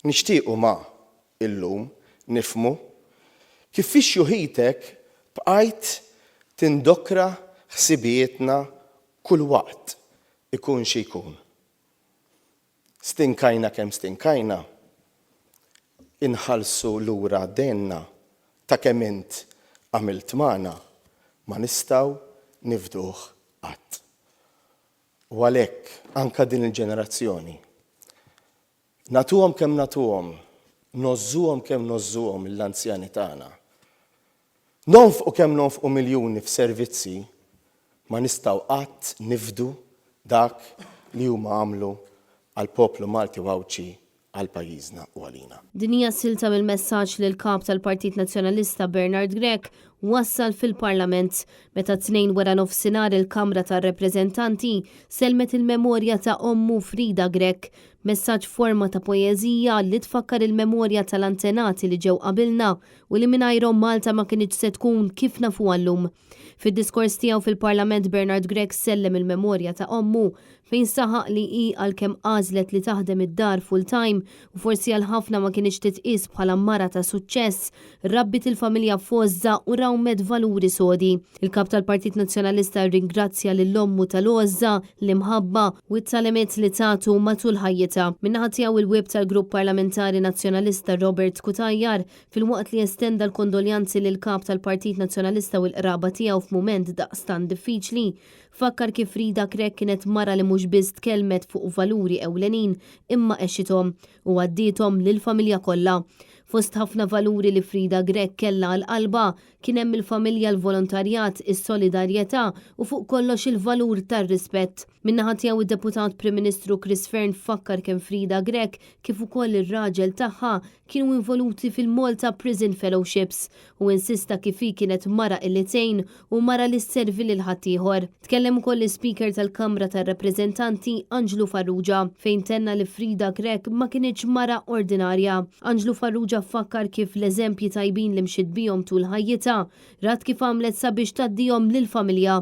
Nixtiequ ma, illum, nifhmu kif fi xjuħitek bqajt tindokra ħsibijietna kull waqt, ikun xi jkun. Stinkajna kemm stinkajna, inħallsu lura dejnna ta' kemm int għamilt magħna, ma nistgħu nifduh qatt. U għalhekk anke din il-ġenerazzjoni, nagħtuhom kemm nagħtuhom, ngħożżuhom kemm ngħożżuhom lill-anzjani tagħna, nonfqu kemm nonfqu miljuni f'servizzi, ma nistgħu qatt nifdu dak li huma għamlu għall-poplu Malti u Għawdxi, għal pajjiżna u għalina. Din hija silta mill-messaġġ li l-Kap tal-Partit Nazzjonalista Bernard Grech wassal fil-Parlament meta t-Tnejn waranofsinhar il-Kamra tar-Rappreżentanti sellmet il-memorja ta' ommu Frida Grech, messaġġ f'forma ta' poeżija li tfakkar il-memorja tal-antenati li ġew qabilna u li mingħajrhom Malta ma kinitx se tkun kif nafuha llum. Fid-diskors tiegħu fil-Parlament Bernard Grech sellem il-memorja ta' ommu fejn saħaq li hi għalkemm għażlet li taħdem id-dar full time u forsi għal ħafna ma kinitx titqies bħala mara ta' suċċess, rabbiet il-familja f'għożża u rawmet valuri sodi. Il-Kap tal-Partit Nazzjonalista rringrazzja lil ommu tal-għożża, l-imħabba u t-tagħlimiet li tatu matul ħajjitha. Min-naħa tiegħu il-Whip tal-Grupp Parlamentari Nazzjonalista Robert Cutajar Filwaqt li estenda l-kondoljanzi lill-Kap tal-Partit Nazzjonalista u l-qraba tiegħu f'mument daqstant diffiċli, fakkar kif Frida Grech kienet mara li mhux biss tkellmet fuq valuri ewlenin imma għexithom u għaddiethom lill-familja kollha. Fost ħafna valuri li Frida Grech kellha għal qalbha kien hemm il-familja, l-volontarjat, is-solidarjetà u fuq kollox il-valur tar-rispett. Min-naħa tiegħu d-Deputat Prim Ministru Chris Fearne fakkar kemm Frida Grech kif ukoll ir-raġel tagħha kienu involuti fil-Malta Prison Fellowships u insista kif hi kienet mara illi tgħin u mara li sservi lil ħaddieħor. Tkellem ukoll l-Ispeaker tal-Kamra tar-Rappreżentanti Anġlu Farrugia fejn tenna li Frida Grech ma kinitx mara ordinarja. Anġlu Farrugia fakkar kif l-eżempji tajbin li mxiet bihom tul ħajjitha rat kif għamlet sabiex tgħaddihom lill-familja.